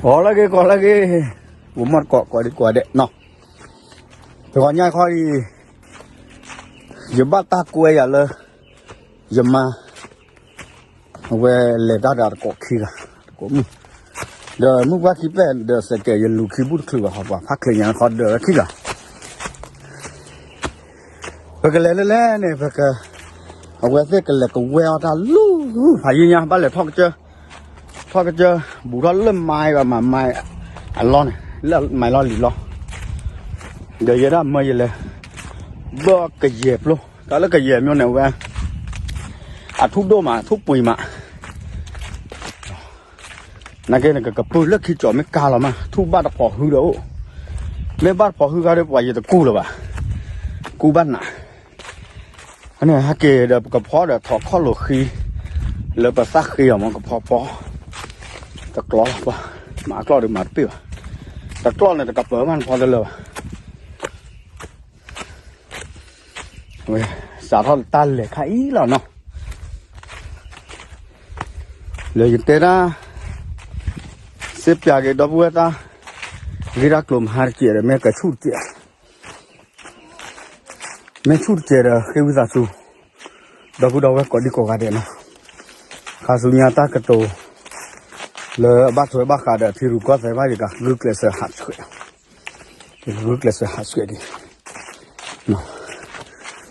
ကိးလၢက့ၤ ကိးလၢက့ၤ, ပမီၢ်တကိး ကိးဒံကိးဒဲးနီၤ, တဂီၤညါခီအံၤ ယဘၣ်တၢ်ကွဲယၤလၢ ယမါ အဝဲလဲၤတၢ်ဒီးတကိးခံဂၤ, တကိးမုၣ်, ဒီးမုၣ်ပှၢ်ခံပဲၢ်ဒီးစဲးကဲး ယလူၤခံဘူၣ်တချုးဘၣ် ဟီပှၤဖးချ့ညါခီဒီးဝဲခံဂၤ ပကလဲၤလၢလဲၣ်န့ၣ် ပက, အဝဲသ့ၣ်ကလဲၤကဝဲအီၣ်တၢ်လူၤ, ဖးယံာ်ညါ ဘၣ်လဲၤထီၣ်ကစၢၢ်, ထီၣ်ကစၢၢ် ဘူးထီၣ်လၢမါဘၣ်မၤမါအလီၢ်န့ၣ် လၢမါလီၢ်လံၤလီၤ, ဒီးယဲဒၣ်မၢယလဲၤ ဘၢကယဲၢ်ပျိ, တၢ်လၢကယဲၢ်မျိန့ၣ်ဝဲ အထူၣ်ဒိၣ်မး ထူၣ်ပှ့ၤမး နာ်က့န့ၣ် ကကပုၢ်လၢခံကၠီၤမ့ၢ်ကါလီၤမး ထူၣ်ဘၣ်တဖိးဟုဒီးအိၣ်, မ့ၢ်ဘၣ်တဖိးဟုခါဒီး ပှၤယတကူၣ်လၢၤဘၣ်, ကူၣ်ဘၣ်နး, အန့ၣ်ဟဲက့ၤဒီး ပကဖီဒီးထီၣ်ခီၣ်လိာ်ဃံ လၢပသၣ်ဃ့အီၤမ့ၢ် ကဖီဖီ, တကျီလီၤပှၤ, မၤအကျီၢ်ဒီးမၤတပ့ၢ်ဘၣ်, တကျီၢ်န့ၣ် တကပၢၤမး နဖီတလၢာ်ဘၣ် ဝဲ စးထီၣ်တၢ်လဲၤခါအံၤလီၤနီၤ, လၢယတဲဒၣ် စ့ပၠးက့ၤဒီပုၢ်ဝဲၢ်တၢ် ဂ့ၢ်တၢ်ကျိၤမဟါတကဲးဒီး မ့ၢ်ကဆူၣ်တကဲး, မ့ၢ်ဆူၣ်တကဲးဒီး ဃ့ဝံသးစူၤ ဒီပုၢ်ဒီဝဲၢ်ကိးဒံကိးဂၤဒဲးနီၤ, ခါဆူညါတၢ်ကတိၤ လၢအဘၣ်ထွဲဘၣ်ဃးဒီးထံရူၢ်ကီၢ်သဲးဘၣ် ယကဂုာ်ကျဲးစၢးဟးဆှဲး ယကဂုာ်ကျဲးစၢးဟးဆှဲးဒံး,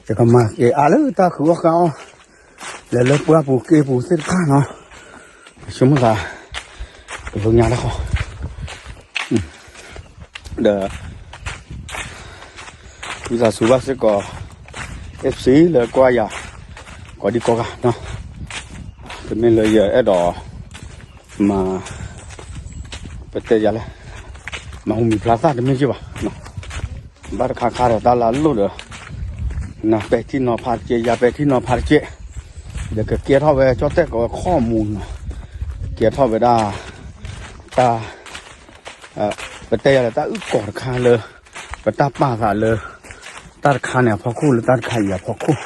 ယကမၤက့ၤအါလၢတၢ်ဃုအီၣ်ဃုအီၣ် လဲၤလၢပှၢ်ပူၤက့ပူၤသ့ၣ်တဖၣ်နီၤ, ဆိကမိၣ်သး ကလိညါတၢ်ဃီ ဒီး ဝံသးစူၤဘၣ်စ့ၢ်ကီး FC လၢကွၢ်ယၤ ကိးဒံကိးဂၤနီၤ, တမ့ၢ်လၢယအဲၣ်ဒိး မၤ ပတဲယၤလဲၣ်, မၤဟူမံၤဖျါသၣ်တမ့ၢ်က့ဘၣ်, ဘၣ်တခါခါဒီးတၢ်လၢအလိၣ်ဒီး နပဲာ်ထံနီၤဖးတကဲး ယၤပဲာ်ထံနီၤဖးတကဲး, ဒီးကကဲထီၣ်ဝဲကၠီၣ်တဲၣ်ကီးဝဲခီၣ်မူၤနီၤ, ကဲထီၣ်ဝဲဒၣ် တၢ် ပတဲယၤလဲၣ် တၢ်အုၣ်ကီၤတခါလၢ ပတၢ်ပာ်သးလၢ တၢ်တခါန့ၣ်အဖီခိၣ်လၢတၢ်တခါအံၤအဖီခိၣ်,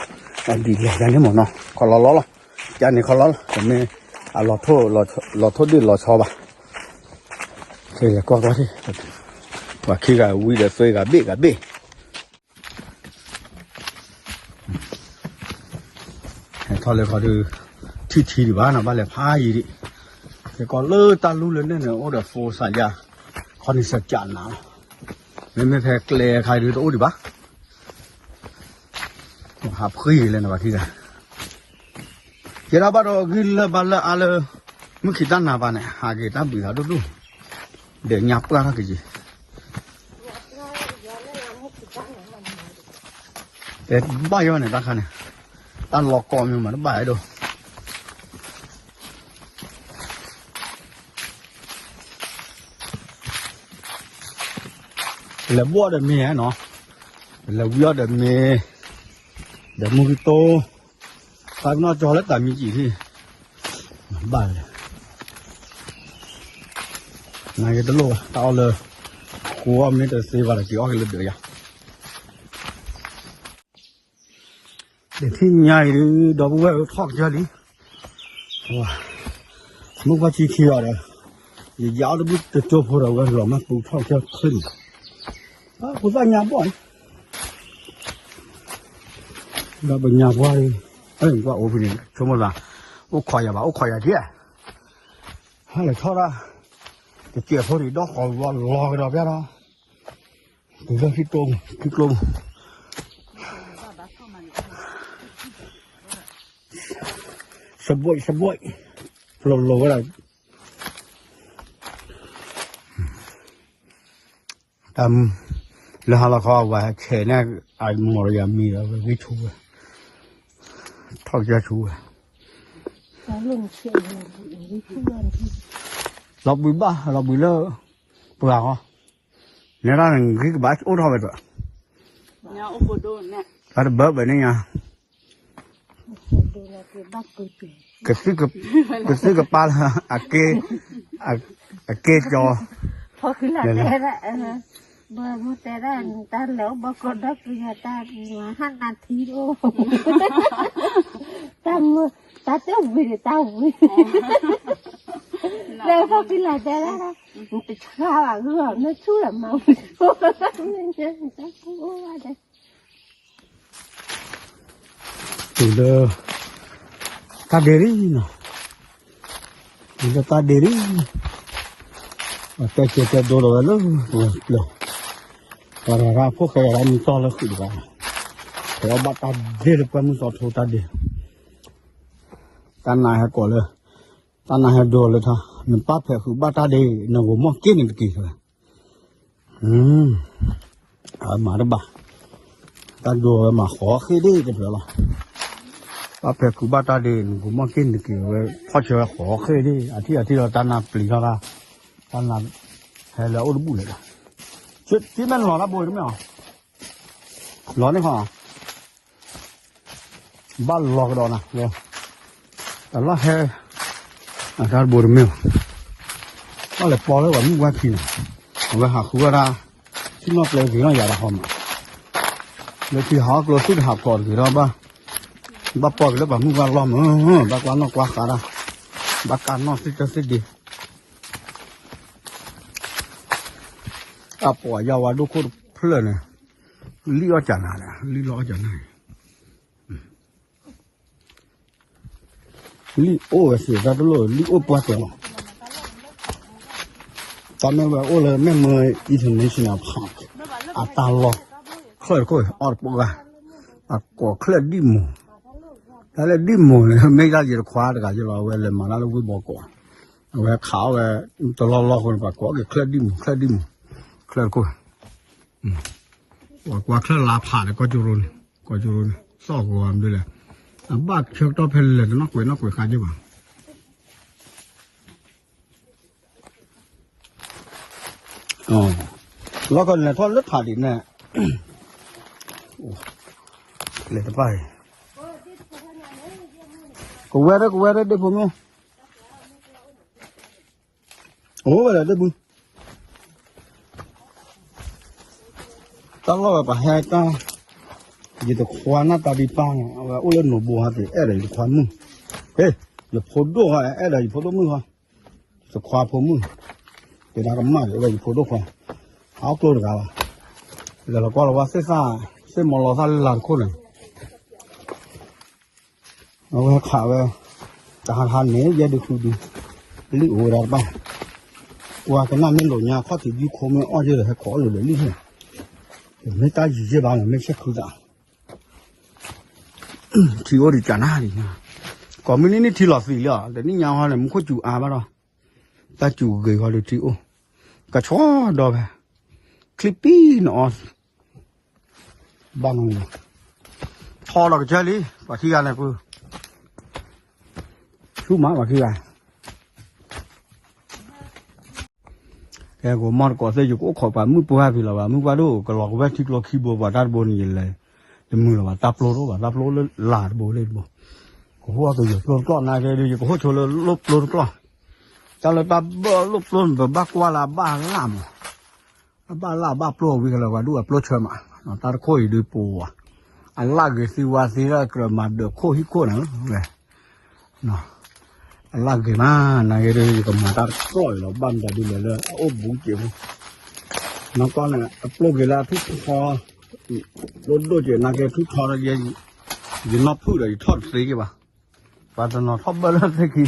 ဒ်လဲၣ်ယၤန့ၣ်မ့ၢ်နီၤ ခီလီၤလီၤလီၤ, ယၤန့ၣ်ခီလီၤလီၤ တမ့ၢ်အလီၤထိၣ်လီၤထိၣ်ဒ့ၣ်လီၤဆီဘၣ်, ကကွၢ်ကွၢ်ထံၣ် ပှၤခံဂၤဝံၤဒီးသွဲဂၤဘ့ၣ်ဂၤဘ့ၣ် ဟဲထီၣ်လၢခီဒုး ထံၣ်ထံဒံးဘၣ်နီၤ ဘၣ်လဲၤဖးယံၤဒံး, ကဲကီးလၢတၢ်လူလၢန့ၣ်န့ၣ် အိၣ်ဒီးဖိစးယါ, ခီန့ၣ်စကနၤလီၤ, မ့မ့ၢ်ဖဲကျဲခါဒုးတအိၣ်ဒံးဘၣ်, ဟးဖှံလၢနဘၣ်ထံၣ်, ကဲဒၣ်ဘၣ်ဒီးဂံၢ်လၢဘၣ်လၢအါလၢ မုၢ်ခံတၢ်နၤဘၣ်န့ၣ် ဟးက့ၤတၢ်ဘှံးသးဒိၣ်ဒိၣ်, ဒီးညါပှၢ်ထီၣ်က့ၤက့ၤ တဲဘၣ်ယီၤန့ၣ် တၢ်ခါန့ၣ်, တၢ်လီၤကီမ့ၢ်မးတဘၣ်အဲၣ်ဒိး, လဲၤဘီၣ်ဒီးမ့ၢ်နီၤ, လဲၤဝံအီၣ်ဒီးမ့ၢ်, ဒီးမုၢ်ကတိၤ, သးကနီၣ်ကၠီလၢတၢ်မံၤကံၣ်ထံၣ်, ဘၣ်လဲၣ် နကတလိၣ်ဘၣ် တၢ်အီၣ်လၢ ဃိအီၣ်မ့ၢ်တသ့ဘၣ်ဒီး က့ၤအီၣ်က့ၤလၢဒၢးယၤ, တထံၣ်ညါအံၤဒုး ဒီပုၢ်ဝဲၢ်ထီၣ်ကစၢၢ်လံ, မုၢ်ပှၢ်ထံခံအီၤဒီး ယယါအီၣ်တဘျုးတကၠိဖိဒီး ဝဲလီၤမၢ်ပူၤထီၣ်ကစၢၢ်ချ့န့ၣ်, ပှၤသၣ်ညါဘီၣ်န့ၣ် ဒီးပညါပှၢ်လံ, အဲၣ်ကွၢ်အိၣ်ဖဲန့ၣ် ဆိကမိၣ်သး, အိၣ်ခိးယၤဘၣ် အိၣ်ခိးယၤက့ၤ, ဟဲလၢထီၣ်ဒၣ်, တစဲးဖိဒံးဒီးဃီၤလီၤကဒီးပျၢ်ဒီး, တုၤလၢထံကျိ, ထံကျိ, စဘိးစဘိး, လိၤလိၤဝဲဒၣ် တၢ်, လၢဟါလီၤခီဝဲဆဲးန့ၣ် အမီၤဒီးယၤမံၤဒီးဝဲဂံၢ်ဆူၣ်ဝဲ, ထီၣ်ကစၢၢ်ဆူၣ်ဝဲ, လီၤဘှံးဘၣ် လီၤဘှံးလၢ, ပှၤဃီ, နဲဒၣ်ဂံၢ်ကဘၣ်အိၣ်ထီၣ်ဝဲဒီး, တၢ်တဘၢဘၢန့ၣ်ညါ ကသံၣ်ကပၢ်လၢ အကဲ, အကဲကၠီ, ဖီခိၣ်လၢတဲဒၣ်, ဘၣ်မူတဲဒၣ် တၢ်လဲၤအိၣ်ဘၣ်ကီဒီပုၢ်ဝဲၢ် တၢ်မၤဟါနၤထံအိၣ်, တၢ်မူ, တၢ်တဝံၤဒီးတၢ်ဝံၤ လၢဖီၣ်ဖံလၢတဲဒၣ်, တဆါဘၣ်ဂုၢ်အီၤ မ့ၢ်ဆူၣ်လၢမၤဝံၤဆိ, တုၤလၢ တၢ်ဒ့လံနီၤ, တုၤလၢတၢ်ဒ့လံ, ပှၤတဲကဲတဲဒိဒီးဝဲလၢပှဲၤပျၢၤ, ပှၤတဂၤတၢ်ဖိၣ်ဃဲဂၤဒၣ်မံတီၢ်လၢဃုာ်တဂၤ, ပှၤဘၣ်တၢ်ဒ့လၢပှၢ်မုၢ်သီထိတၢ်ဒ့, တၢ်နါဟဲကိးလၢ တၢ်နါဟဲဒိလၢထါ, နပၢ်ဖဲးဃုာ်ဘၣ်တၢ်ဒ့ နဂိၤမီၢ်က့ၢ်န့ၣ်တက့ၢ်ဝဲ, အမၤတဘၣ်, တၢ်ဒိဝဲမၤဃီၤဃ့ၢ်ဒ့တဖျၢၣ်လီၤ, ပၢ်ဖဲးဃုာ်ဘၣ်တၢ်ဒ့ နဂိၤမီၢ်က့ၢ်န့ၣ်တက့ၢ်ဝဲ, ဖီၣ်ဆၢဝဲဃီၤဃ့ၢ်ဒ့ အထံၣ်အထံၣ်လီၤ တၢ်နါပျံၤထီၣ်တၢ်, တၢ်နါဟဲလၢအအိၣ်တဘူၣ်လဲၣ်ဒီး, က့မ့ၢ်လီၤတၢ်ဘိတမ့ၢ်အီၤ, လီၤန့ၣ်ခီ ဘၣ်လီၤကဒီးနၤ, တၢ်လီၢ်ဟဲ, အတၢ်တဘိတမ့ၢ်ဘၣ်, ဘၣ်လဲၤပီလၢပှၤမုၢ်ဝါခံန့ၣ်, အဝဲဟးဃုဝဲဒၣ်, ထံၣ်နီၣ်ကျဲဂ့ၤနီၣ်ယၤတၢ်ဟီမး, လၢထံဟးအီၣ်ကျိသုတဟးဖျိးတဂ့ၤဒီးဘၣ်, ဘၣ်ပီက့ၤလၢပှၤမုၢ်ဝါလီၢ်မး, ဘၣ်ကွၢ်နီၣ်ကွၢ်ဃါဒၣ်, ဘၣ်ကးနီၣ်သ့ၣ်တၢ်သ့ၣ်ဒ့ အပှၤယါဝါဒိၣ်ခိၣ်တဖျၢၣ်န့ၣ်, လံၣ်အီၣ်ကနၤ, လံၣ်လီၤအီၣ်ကနၤ, လံၣ်အိၣ်ဝဲစ့ၢ်တၢ်တလိၣ် လံၣ်အိၣ်ပှၢ်တဲာ်လီၤ, တၢ်မ့ၢ်ဝဲအိၣ်လၢ Mammoth International Park အတၢ်လီၢ်, ချၢၣ်တခိၣ်အီၣ်တပှၢ်, အကိးချၢၣ်ဒံၣ်မိၢ်, တၢ်လၢဒံၣ်မိၢ်န့ၣ် မ့ၢ်ဒၣ်ယတခွါတဂၤယလီၤ အဝဲလဲၤမၤတၢ်လၢဝ့ၢ်ဘီကီး, အဝဲခးအီၣ်ဝဲ, တလီၢ်လီၢ်ဃိန့ၣ် ပှၤကိးက့ၤချၢၣ်ဒံၣ်မိၢ် ချၢၣ်ဒံၣ်မိၢ်, ချၢၣ်တခိၣ်, ပှၤကွၢ်ချၢၣ်လါဖးဒီးကီၢ်ကၠိရိန့ၣ်, ကီၢ်ကၠိရိန့ၣ် သီၣ်ဂီၤမနုၤလဲၣ်, အဘၣ်ဆၢကတီၢ်ဖဲလဲၣ်တနီၣ်ကွဲးနီၣ်ကွဲးဃါက့ဘၣ် လီၢ်ခီလဲၤထီၣ်လၢဖးဒံးန့ၣ်, လဲၤတပၢ်အံၤ, ကဝဲဒၣ်ကဝဲဒၣ်ဒ့ၣ်ဖိမုၣ်, အိၣ်ဝဲဒၣ်ဒ့ၣ်ဘု တၢ်လီၢ်ဝဲပှၤဟဲတၢ်, ယတခွါနၢ်တၢ်ဒံးပၢ်န့ၣ် အဝဲအိၣ်လၢနိးဘိဟီသ့ၣ် အဲၣ်ဒိးယတခွါမုၣ်, ဟ့ၣ်, ယဖိဒိၣ်ဟီ အဲၣ်ဒိးယဖိဒိၣ်မုၣ်ဟီ, ယတခွါဖိမုၣ်, ယဒၣ်ကမၣ်ဒီး အဝဲယဖိဒိၣ်ခွါ, ဟးအီၣ်ကျိတဂၤလီၤ, လဲၤလီၤကွၢ်လီၤဝဲသ့ၣ်သၣ်, သ့ၣ်မီလီၤသၣ်လၢလါတခိၣ်န့ၣ် အဝဲခးဝဲ, တဟါတဟါန့ၣ် ယဲဒုးဃုဒုး, လံၣ်အိၣ်ဝဲဒၣ်တဘၣ်, ကွၢ်ကနၣ်မ့ၢ်လိာ်ညါခီၣ်ထံးဒုးခိမ့ၢ်အီၣ်ယဲဒီးဟဲခိးအီၣ်လိာ်လၢလံၣ်န့ၣ်, မ့ၢ်တၢ်ယံၤယဲၢ်ဘၣ်မး မ့ၢ်ဆဲးခုသး, ကိးမုၢ်နံၤန့ၣ်ထံလီၤသံးလံ, တနံၣ်ညါဟီန့ၣ် မူခိၣ်စူၤအါဘၣ်ဒီး, တၢ်စူၤဂ့ၤဃီဒီးထံအိၣ်, ကဆီဒီးဖဲ, ချံပံနအီ ဘၣ်နီၤ, ထီဒီးကစၢၢ်လံ ပှၤခံဂၤန့ၣ်, ဆူၣ်မးပှၤခံဂၤ, ကဲ ကမီၢ်တကိးသ့ၣ် ယကအိၣ်ခိးပှၤမုၣ်ပှၢ်ဖံးလီၤ ပှၤမုၣ်ပှၢ်ဒိၣ် ကလီၤကဝဲၢ်ထံကျိခံဘိ ပှၤတၢ်တဘိန့ၣ် ယလဲၤ, ယမုာ်လီၤဘၣ်တၢ်ပျိတအိၣ်ဘၣ် တၢ်ပျိလၢလါတဘိလၢတဘိ, ကဟိၣ်ကယိာ်ပျိတကျီၢ် နာ်က့ဒီး ယကဟိၣ်ဆိလၢလိၣ်ပျိတကျီၢ်, တၢ်လၢတၢ်ဘၣ်လိၣ်ပျိန့ၣ် ပဘၣ်ကွၢ်လၢအဘၣ်လၣ်မး အဘၣ်လၢအဘၣ်ပျိဝံၤကလၢၤ ပှၤဒူၣ်အပျိဆၢမး, တၢ်တခိၣ်အံၤဒုးပှၤ, အလၣ်ဂ့ၤသံဝါသံလၢကြၢးမၤဒၢးခိၣ်ဟံၣ်ခိၣ်န့ၣ်ဝဲ, အလၣ်ဂ့ၤမး နာ်က့ဒီး ယကမၤတၢ်တကျီၢ်အံၤလီၤ ဘၣ်မတၤဒုးလဲၤလၢအအိၣ်ဘူးက့ၤဖိ, နီၢ်ကီၢ်န့ၣ် အပျိက့ၤလၢအထူၣ်ထီ, ဒိၣ်ဒိၣ်က့ၤနာ်က့ထူၣ်ထီဒီး ယနီၢ်ဖုၣ်ဒီးယထီၣ်တသ့က့ၤဘၣ်, ပှၤတနီၤထီၣ်ဘၢလၢသ့ၣ်ခံ,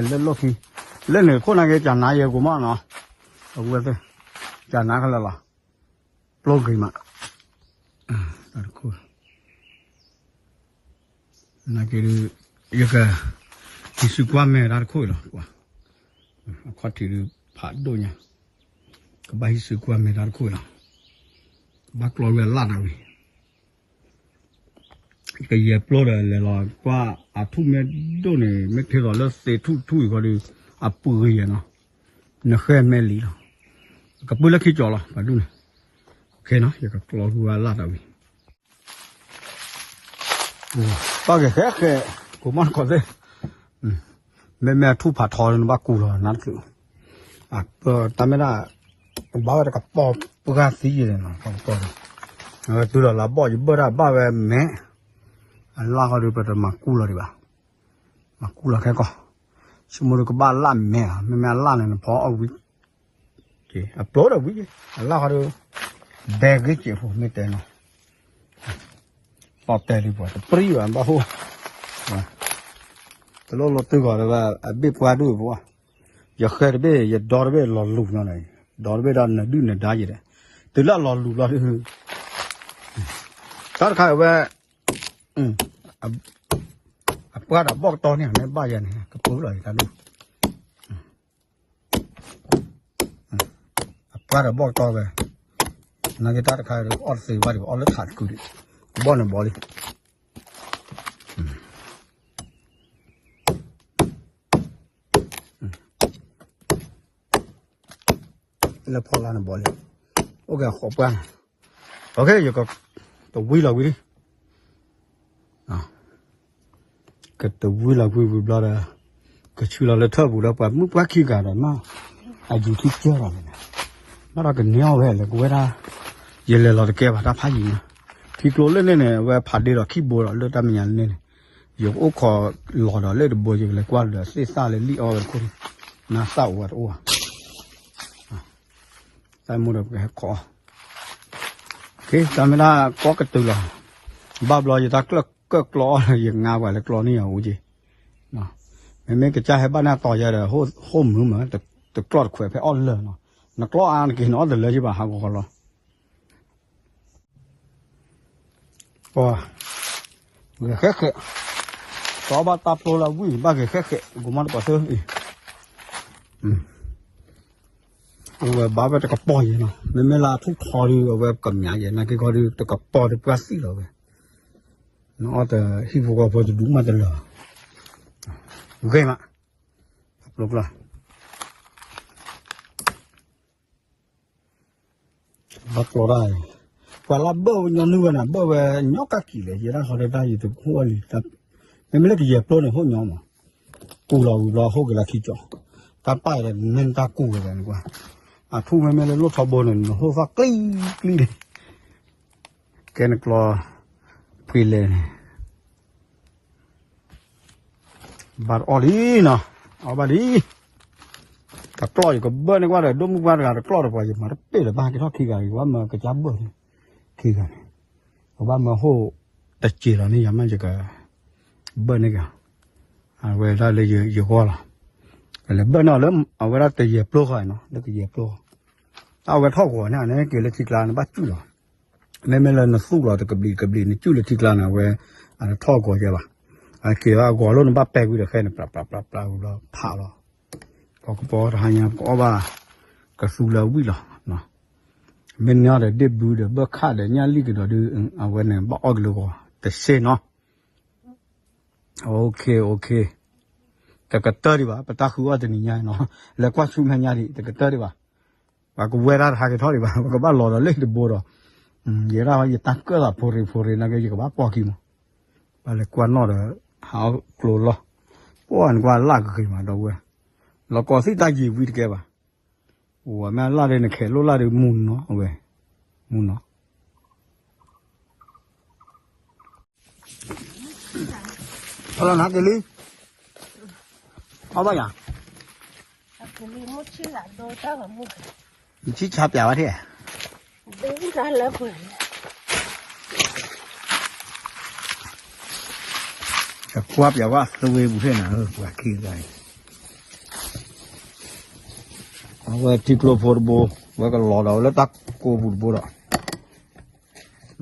လၢလိၣ်ခံ, လၢန့ၣ်ခိၣ်နာ်က့ ကနါယဲၢ်ကိးမးနီၤ, အဝဲသ့ၣ်, ကနါခဲလၢာ်လီၤ, ပျိဂ့ၤမး, တၢ်တခိၣ်, နာ်က့ဒီး, ယက, ဟံးစုကွၢ်မဲာ်တၢ်တခိၣ်အံၤလီၤ, အခီၣ်ထံးဒုးဖးဒိၣ်ညါ, ကဘၣ်ဟံးစုကွၢ်မဲာ်တၢ်တခိၣ်အံၤလီၤ, ဘၣ်ကျီဝဲအလၣ်တၢ်ဝံၤ ကယဲၢ်ပျိဒီးလဲၤလီၤကွၢ်အထူၣ်မ့ၢ်ဒိၣ်န့ၣ် မ့ၢ်ထဲသိးလၢသ့ၣ်ထူၣ်ထူၣ်အံၤဃီဒီး အပုၢ်ဂ့ၤယဲၢ်နီၤ, နဃဲမဲာ်လံလီၤ, ကပုၢ်လၢခံကၠီၤလီၤ ပှၤဒူၣ်န့ၣ်, ခဲနီၤ ယကကျီဃုအလၣ်တၢ်ဝံၤ ပၢ်ဂ့ၤဃဲဃဲ, ကိးမီၢ်တကိးသ့ၣ်, မ့မ့ၢ်အထူၣ်ဖးထီန့ၣ် နဘၣ်ကူလီၤနါတချုး, တၢ်မ့ၢ်ဒၣ်, ဘၣ်ဝဲတကပီၤပှၢ်သံယဲၢ်န့ၣ်လီၤ, ကပီၤ, တုၤလီၤလၢဘီၣ်ယဘၢၣ်တၢ်ဘၣ်ဝဲမဲာ်, အလၣ်ဃီဒီးပတမၤကူလီၤဒံးဘၣ်, မၤကူလီၤခဲကီၢ်, ဆိကမိၣ်ဒီးကဘၣ်လၢ်မဲာ်လီၤ, မ့မ့ၢ်အလၢ်န့ၣ် နဖီအီၣ်ဝံၤ, အပျိဒီးဝံၤ, အလၢ်ဃီဒီး, ဒဲဂ့ၤစဲးဖိ မ့ၢ်တဲနီၤ, ပီၣ်တဲလံပှၤ တပြံၣ်ဘၣ်ဘၣ်ဟိၣ်, တလိၣ်လိၣ်တုၤဂီၤဒီး အဘ့ၣ်ပှၢ်ဒူၣ်ပှၢ်, ယဃဲတဘ့ၣ် ယဒီတဘ့ၣ်လီၤလူၤညီန့ၣ်, ဒီတဘ့ၣ်ဒီးနဒုၣ်နဒါယဲဒီး, တုၤလၢအလီၤလူၤလီၤဒုး, တၢ်တခါအဝဲ အပှၢ်ဒီးဘီၣ်ကတီၢ်န့ၣ် မ့ၢ်ဘၣ်ယၤန့ၣ် ကပၢလီၤယတၢ်ဒိၣ်, အပှၢ်ဒီးဘီၣ်ကတီၢ်ဝဲ, နာ်က့တၢ်တခါအီၣ်တသ့ဘၣ်ဒီး အီၣ်လၢထးတကုာ်ဒံး, ဘီၣ်န့ၣ်ဘီလံ လၢဖီလာ်န့ၣ်ဘီလံ, အိၣ်ကဲဃိးပှၢ်, ယကတဝံလီၤဝံၤလံ, ကတဝံလီၤဝံၤဝံၤဘျီဒီး, ကဆူလီၤလၢထၢၣ်ပူၤလၢပှၤမုၣ်ပှၢ်ခံဂၤဒီးနီၤ, အယူၤထံကၢၢ်လီၤန့ၣ်, ဘၣ်ဒီးကန့ၢ်အီၣ်ဝဲလဲၣ် ကဝဲဒၣ်, ယလဲၤလီၤတကဲဘၣ်တၢ်ဖးယံၤန့ၣ်, ထံကျိလၢန့ၣ်န့ၣ် အဝဲဖးဒ့ဒီးခံဘိဒီးလၢတၢ်မဲာ်ညါလၢန့ၣ်န့ၣ်, ယကအိၣ်ခိးလီၤဒီးလၢတဘိ ယကလဲၤကွၢ်ဒီးသ့ၣ်သၣ်လၢလံၣ်အီၣ်ဝဲတခိၣ်န့ၣ်, နၢ်သၣ်အိၣ်ဝဲတအိၣ်ဘၣ် တၢ်မိၣ်ဒီးပကဟဲခိးအီၤ, တၢ်မ့ၢ်ဒၣ်ကီၢ်ကတုၤလီၤ, ဘၣ်ဘျီယတၢ်ကျၢၢ်ကၢၢ်ကျီအီၣ်လၢယငါပှၤလၢကျီန့ၢ်ယၤအိၣ်က့ၤ, မ့မ့ၢ်ကစၢ်ဟဲဘၣ်န့ၢ်အတီၤယၤဒီး ဟိၣ်မုာ်မး, တကျီၢ်တခွဲးဖဲအီၣ်လၢာ်နီၤ, နကျီၢ်အါနက့ၤနအီၣ်တလၢယဘၣ်ဟးဂီၤဂီၤလီၤ ဂဲၤဃဲးဃဲး, ကီဘၣ်တၢ်ပျိလၢဝံၣ်ဘၣ်ဂဲၤဃဲးဃဲး ကမီတပှၤသၢအံၤ, အဝဲဘၣ်ဝဲတကပီၤယဲနီၤ, မ့မ့ၢ်လၢအထူၣ်ထီဒုး အဝဲကမၠးယဲ နာ်က့ခီဒုး တကပီၤတပှၢ်သံလီၤဝဲ, နအီၣ်တဟံၣ်ဖိဃီဖိတဒူၣ်မးတလၢာ်, ဂ့ၤမး, တၢ်ပျိကျီ ဘၣ်ကျီတၢ်, ပှၤလၢဘၢၣ်ဝဲညီနုၢ်ဝဲန့ၣ် ဘၢၣ်ဝဲညီကၢ်ကံၤလဲၣ်, ယဲဒၣ်ဃီဒီးတၢ်ယတဟိၣ်အီၤလံ, မ့မ့ၢ်လၢကယဲၢ်ပျိန့ၣ် ဟိၣ်ညီမး, ကူလီၤဝံၤဘျီဟိၣ်က့ၤလၢထံကၠီ, တၢ်ပၢ်အံၤဒီးမ့ၢ်တၢ်ကူဝဲဒၣ်န့ၣ်ကွၢ်, အထူၣ်မ့မ့ၢ်လၢလိၣ်ထီဘိန့ၣ် နဟိၣ်သီၣ်ကျံကျံန့ၣ်, ကဲနကျီ, ဖှ့ၤလဲၣ်န့ၣ် ဘၣ်တအီၣ်လံနီၤ, အီၣ်ဘၣ်လံ, တကျီၢ်ယကဘၢၣ်န့ၢ်ကွၢ်ဒီး ဒိၣ်မုၣ်ပှၢ်တဂၤတကျီၢ်ဒီးပှၤယမၤတပ့ၢ်လၢၤဘၣ်က့ၤထီၣ်ခံဂၤအံၤ ကဘၣ်မၢကစၢ်ဘၢၣ်န့ၣ်, ခံဂၤန့ၣ်, ကဘၣ်မၢဟိၣ်တစဲးလီၤန့ၣ် ယမ့ၢ်ယက, ဘၢၣ်န့ၢ်က့ၤ, အဝဲဒၣ်လၢယဂီၢ်လီၤ, ကလဲၤဘၢၣ်န့ၢ်အီၤလၢအဝဲဒၣ်တယဲၢ်ပျိဃီနီၤ လၢကယဲၢ်ပျိဃီ, တၢ်အဝဲထီၣ်ဂီၤန့ၣ် နက့ၤလၢထံကျါနဘၣ်စူၣ်လီၤ မ့မ့ၢ်လၢနသူၣ်လီၤတကဘျံးကဘျံး နစူၣ်လၢထံကျါန့ၣ် အဝဲ, အတထီၣ်ဂီၤကဲဘၣ်, အက့ၤဘၣ်ဂီၤလိၣ်နဘၣ်ပဲာ်ကွံာ်ဒီးဃဲန့ၣ် ပြးပြးပြးပြးဝံၤဘျီဖးလီၤ, ပကပီၤတဟါညါ ပကအီၣ်ဘၣ်, ကသူလၢဝံၣ်လီၤ, မ့ၢ်န့ၢ်အီၤဒီးဒ့ၣ်ဘုဒီးဘၢၣ်ခၣ်ဒီးညၣ်လံၣ်ကဒီးဒုး, အဝဲန့ၣ် ဘၣ်အီၣ်က့ၤလၢဂီၤတစဲးနီၤ OK OK, တကတၢၢ်ဒံးဘၣ် ပတၢ်ဃုအီၣ်တနံၤညါနီၤ, လဲၤကွၢ်ဆူမဲာ်ညါဒံး တကတၢၢ်ဒံးဘၣ်, ပှၤကဝဲဒၣ်တဟးက့ၤထီၣ်ဒံးဘၣ် ပကဘၣ်လီၤဒီးလ့ၣ်တဘိဒီး, ယဲဒၣ်ယတၢ်ကၢၣ်သးဖိရ့ဖိရ့နာ်က့ ယကဘၣ်ပီၢ်ခံမး, ဘၣ်လဲၤကွၢ်နီၣ်ဒီး, ဟးအီၣ်ကျိလီၢ်, ပှၤနကွၢ်လၢ်ကဂ့ၤမးဒီးဝဲ, လီၤကီသံၣ်တၢ်ယံာ်ဝံၤတကဲဘၣ် ဝဲမ့ၢ်လၢ်ဒီးနခဲးလိၣ်လၢ်ဒီးမူနီၤ အဝဲ, မူနီၤ, အလီၤနၤက့ၤလံ, အဘၣ်ယၤ, နဆံၣ်ဆါပျးဝဲထဲ ကွၢ်ပျးဝဲအသွ့ပူၤထဲနၤ ပှၤခံဂၤအံၤ, အဝဲထံကျိဖိတဘိ, ဝဲကလီၤဒီးဝဲလၢတၢ်ကိးပူၤတဘိဒီး,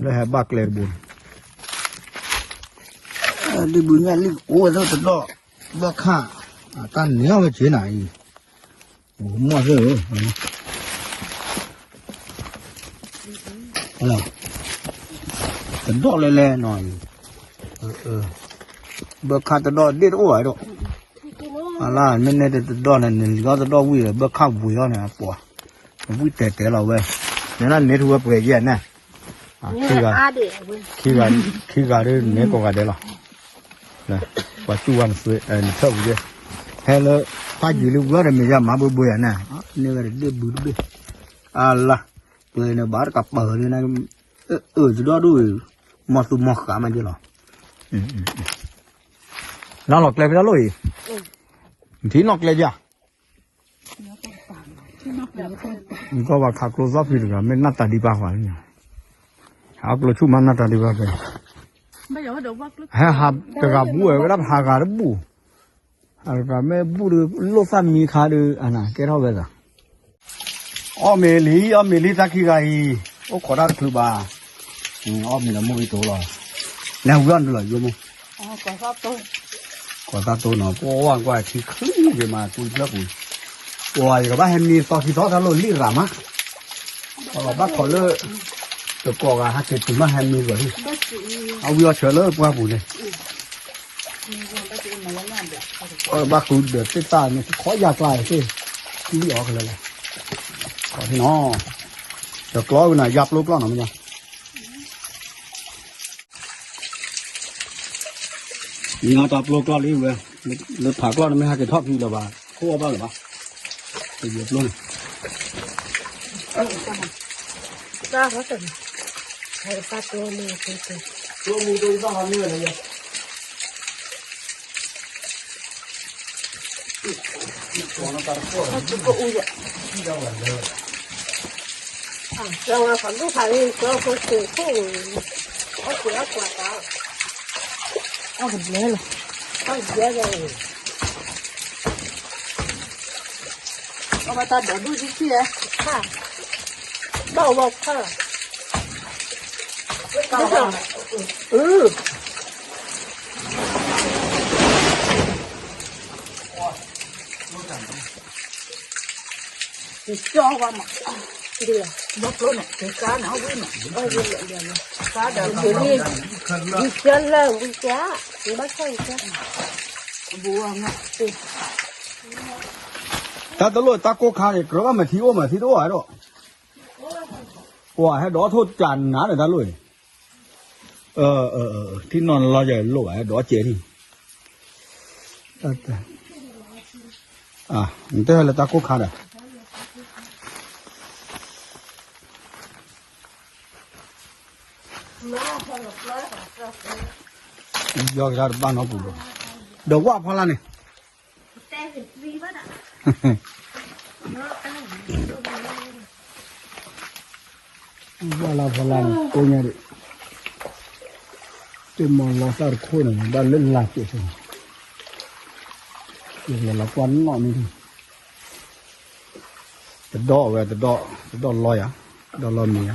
လၢဟဲဘၣ်ကျဲတဘိန့ၣ်, ဒ့ၣ်ဘုညၣ်လံၣ်အိၣ်ဝဲဒၣ်တဒီး, ဘၢၣ်ခၣ်, တၢ်န့ၢ်အီၣ်ဝဲက့ၤနၤအံၤ, မီၢ်သ့ၣ်ဧၢ တဒီၣ်လဲၣ်လဲၣ်နီၤ, ဘၢၣ်ခၣ်တဒီၣ်ဒ့ၣ်တအိၣ်ဘၣ်ဒီး, အလၢမ့ၢ်န့ၢ်တဒီၣ်န့ၣ် နလံၤအီၣ်တဒီၣ်ဝံၤဒီး ဘၢၣ်ခၣ်ဝံၤအီၣ်န့ၣ် အပှၤ, ဝံၤတဲာ်တဲာ်လီၤဝဲ, နန့ၢ်ထူဝဲပှဲၤယဲၢ်န့ၣ်, ခံဂၤဒုးန့ၢ်ကိးဂၤဒဲးလီၤ ပှၤစူၢ်ဝဲနသွ့, နထၢၣ်ပူၤယဲၢ်, ဟဲလၢ, ဖးယံာ်လံဝံၤဒီးမ့ၢ်ယၤမၤဘှ့ဘှ့ယၤန့ၣ်, န့ၢ်ဝဲဒၣ်ဒ့ၣ်ဘုတဘ့ၣ်, အလၢ, ပှဲၤန့ၣ်ဘၣ်တကပၤန့ၣ်, အၢၣ်တဒီဒိၣ်, မီၢ်သူမီၢ်ဃာ်မးယဲၢ်လီၤ, နလီၤကျဲဖဲတၢ်လိၣ်အံၤ, ထံနီၣ်ကျဲယၤ, နကီၢ်ဘၣ်ခးကျိသီၣ်ဖံးတဂၤ မ့ၢ်နၢ်တၢ်ဒံးပၢ်ဃီလံ, ဟးကျိဆူၣ်မးနၢ်တၢ်ဒံးပၢ်ဖဲ, ဟဲဟးတဂၤဘူၣ်ဝဲ ဝဲဒၣ်ဟးဂၤတဘူၣ်, ဟးတဂၤမ့ၢ်ဘူၣ်ဒီး လိၣ်သၣ်မံခါဒီး အနၢ်ကဲထီၣ်ဝဲသး အီၣ်မ့ၤလံ အီၣ်မ့ၤလံ တၢ်ခံဂၤအံၤ, အိၣ်ခိးတၢ်တချုးဘၣ်, အီၣ်မ့ၤဒီးမိၢ်ဝံၤတိၤလီၤ, နဝံၤအီၣ်နုာ်လီၤယိမိၢ်, ကိးသၣ်တိၢ်နီၤ ပှၤဝဲကွၢ်ထံချံက့ၤမး ကွံဖျၢၣ်ပူၤ, ပှၤယကဘၣ်ဟဲမံသီခံသီတၢ်လိၣ်လံရၤမး, ပှၤဘၣ်ခိးလၢ တကိးဂၤဟဲက့ၤတုၤမးဟဲမံဂီၤဟံၣ်, အဝံၤအီၣ်ဆၢလၢပှၢ်ပူၤန့ၣ် အဘၣ်ဃုဒီးသ့ၣ်သၣ်န့ၣ် ခီယါကျါသ့ၣ်, လံၣ်အီၤကလဲၤလီၤ, ခီထံနီၤ, တကျီဝဲနၤ ယါပျိကျီနီၤမ့ၢ်ယါ, မ့ၢ်တၢ်ပျိကျီလံဝဲ, လၢဖးကျီန့ၣ်မ့ၢ်ဟဲက့ၤထီၣ်ဖံးလၢၤဘၣ်, ခိၣ်အီၣ်ဘၣ်လၢၤဘၣ်, တယဲၢ်ပျိန့ၣ် အဝဲတၢ်ဒိးဒူၣ်ဒံးထံၣ်ဧါ, ဘၣ်ဝဲခါ, ကၠီဝါမး, ဘီကျိန့ၣ် ကကါန့ၣ် ဝံၤန့ၣ်, ကါဒီး ဝံၤကါလၢ ဝံၤကါ, ဘၣ်ဆၣ်ဝံၤကါ, တၢ်တလိၣ်တၢ်ကိၢ်ခါန့ၣ် ကြၢးဘၣ်မၤထံအိၣ်မၤထံတအိၣ်ဧါဒီး, ပှၤဟဲဒီးထိၣ်တၢ်နါဒီးတၢ်လိၣ်န့ၣ်, ထံနီၤလီၤယၤလိၣ်ဘၣ် ဟဲဒီးကဲးထံၣ်, နတဲလၢတၢ်ကိၢ်ခါဒီး ယီကဒါတဘၣ်နီပူၤလီၤ, ဒီးဝၣ်ဖီလာ်န့ၣ်, ဝၣ်လၢဖီလာ်န့ၣ် ကိးညါဒံး, တမၤလီၤသၣ်တခိၣ်န့ၣ် ဘၣ်လၢလၢ်က့ၤဆိ, ယကလဲၤလီၤကွၢ်နီၣ်န့ၣ်, တဒီၣ်ဝဲ တဒီၣ် တဒီၣ်လီၤယၤ, တဒီၣ်လီၤမံၤယၤ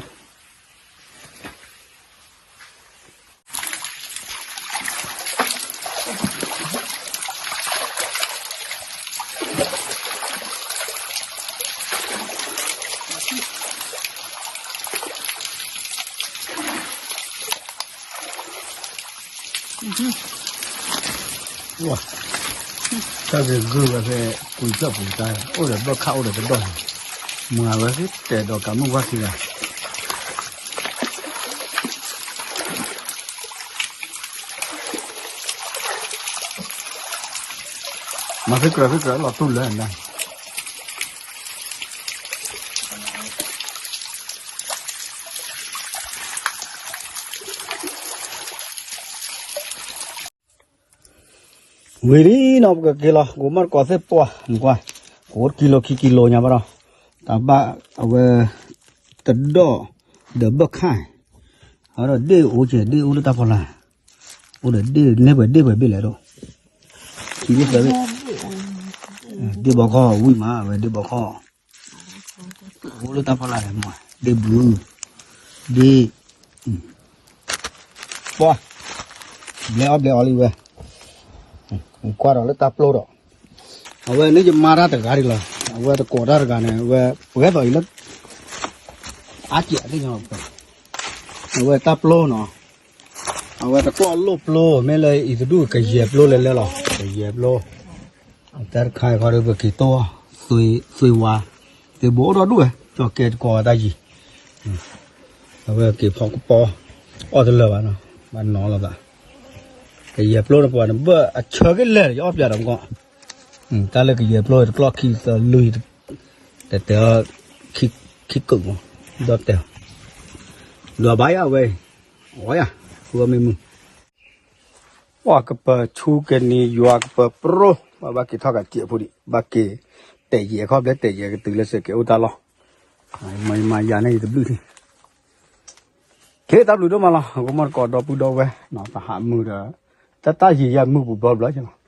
တၢ်ဂ့ၤဂုၢ်ဝဲဖဲ ကွံာ်ဖျၢၣ်ပူၤတၢ် အိၣ်ဒီးဘၣ်ခၣ်အိၣ်ဒီးကဒီၣ်, မၤဝဲတဲဒီးကးမုၢ်ဝါခံဂၤ မၤဖဲကြၢးဖဲကြၢးလီၤတူၢ်လၢနၤ ဝံၤလံနီၤ ပကက့ၤလီၤ ကိးမးတကိးသ့ၣ်ပှၢ် နကွၢ် ကိးတကံလိခံကံလိညါဘၣ်ဒီး တၢ်ဘၣ်အဝဲ တဒီၣ်ဒီးဘၣ်ခၣ် အဒီးဒ့ၣ်အိၣ်ကဲ ဒ့ၣ်အိၣ်လၢတၢ်ဖီလာ် အိၣ်ဒီးဒ့ၣ်န့ၢ်ပှဲၤဒ့ၣ်ပှဲၤဘ့ၣ်လဲၣ်ဒိၣ် ခံဘ့ၣ်သၢဘ့ၣ် ဒ့ၣ်ဘီခီၣ်ဝံၣ်မး အဝဲဒ့ၣ်ဘီခီၣ် အိၣ်လၢတၢ်ဖီလာ်လဲၣ်မး ဒ့ၣ်ဘု ဒ့ၣ် ပှၢ် ဘျဲးအီၣ်ဘျဲးအီလံဝဲ ကွၢ်ဒီးလၢတၢ်ပျိဒီး အဝဲန့ၣ်ယမါတၢ်တဂၤဒံးလီၤ အဝဲတကိးတၢ်တဂၤန့ၣ် အဝဲပှဲၤသိးအံၤလၢ အါကဲးသ့ၣ်ညါ အဝဲတၢ်ပျိနီၤ အဝဲတကိးလိၣ်ပျိ မ့ၢ်လၢအံၤတဒူၣ်ကယဲၢ်ပျိလဲၤလဲၤလီၤ ကယဲၢ်ပျိ တၢ်တခါအံၤခီဒီးပက့ၤတိၢ် သွေးဝါ သ့ၣ်ဘိအိၣ်ဒီဒူၣ်ဝဲ ကၠီကဲတကိးဝဲတၢ်ယံၤ အဝဲက့ၤဖီကပီၤ အီၣ်တလၢာ်ဘၣ်နီၤ ဘၣ်နီၤလီၤသး ကယဲၢ်ပျိန့ၣ်ပှၤန့ၣ် ဘၣ်အဆၢက့ၤလဲၢ်ဒီး ယအီၣ်ပျဲဒီးမကီၢ် တၢ်လၢကယဲၢ်ပျိတကျီၢ်ခံသၢလွံၢ် တတဲအီၤ ခံကုာ်မး ဒီးတဲ ဒွးဘၣ်ယၤဝဲ အီယၤ ဃုအီၣ်မ့ၢ်မုၢ် ပှၤကပၢၤဆူကနံၤယွၤကပၢၤပြိ ဘၣ်က့ၤထီၣ်ကးစဲးဖိဒံး ဘၣ်က့ၤ တဲာ်ယဲၢ်ခီၣ်ဖျဲး တဲာ်ယဲၢ်ကတုၤလၢစဲးကဲးအိၣ်တၢ်လီၢ်, မၤယမၤယၤန့ၣ်ယတဘျုးထံ က့ၤတၢ်ဘျုးဒိၣ်မးလီၤ. အဂီၢ်မီၢ်တကိးဒီပုၢ်ဒီဝဲၢ် တၢ်ဟးမုာ်ဒီး တၢ်တၢ်ယံာ်ယံာ်မုာ်ပူၤဘျီဘျီကလီၤ.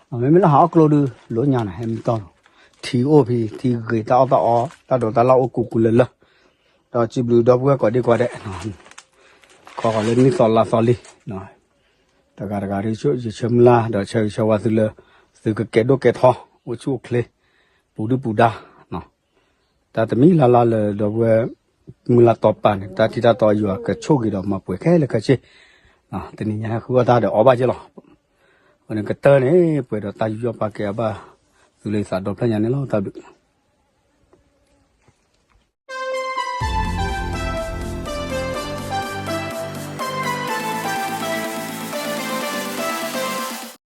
မ့မ့ၢ်လၢဟးအီၣ်ကျိဒုး လိညါန့ၣ် ဟဲမုာ်တီၢ်လီၤ. ထံအိၣ်ဖဲ ထံဂ့ၤတၢ်အီၣ်တၢ်အီ တၢ်ဒိးတၢ်လၢ်အိၣ်ကူကူလၢလၢ, ဒီးစံးဘျုးဒီပုၢ်ဝဲၢ်ကိးဒံကိးဒဲး, ခီဃီၤလၢနံၣ်သီလါသီလံ တဂၤတဂၤဒ်ယဆၢမုၢ်လၢ် ဒီးဆၢဂ့ၤဆၢဝါသုလၢ သုကကဲဒိၣ်ကဲထီ အိၣ်ဆူၣ်အိၣ်ချ့ ပူၤဒုၣ်ပူၤဒါ, တၢ်တမံၤလၢ်လၢ်လၢဒီပုၢ်ဝဲၢ် မုၢ်လၢ်တီၤပာ်န့ၣ် တၢ်ထံၣ်တၢ်တီယွၤကဆိၣ်ဂ့ၤဒီးမၤပှဲၤခဲလၢာ်ခဲဆ့, တနံၤညါဟဲဃုအီၣ်တၢ်ဒီးအီၣ်ဘၣ်က့လီၤ. အဃိန့ၣ်ကတၢၢ်န့ၣ် ပှဲၤဒီးတၢ်ယူးယီၣ်ပာ်ကဲအဘၣ် သုလၢယသးဒီဖျၢၣ်ညါန့ၣ်လီၤ. တၢ်ဘျုး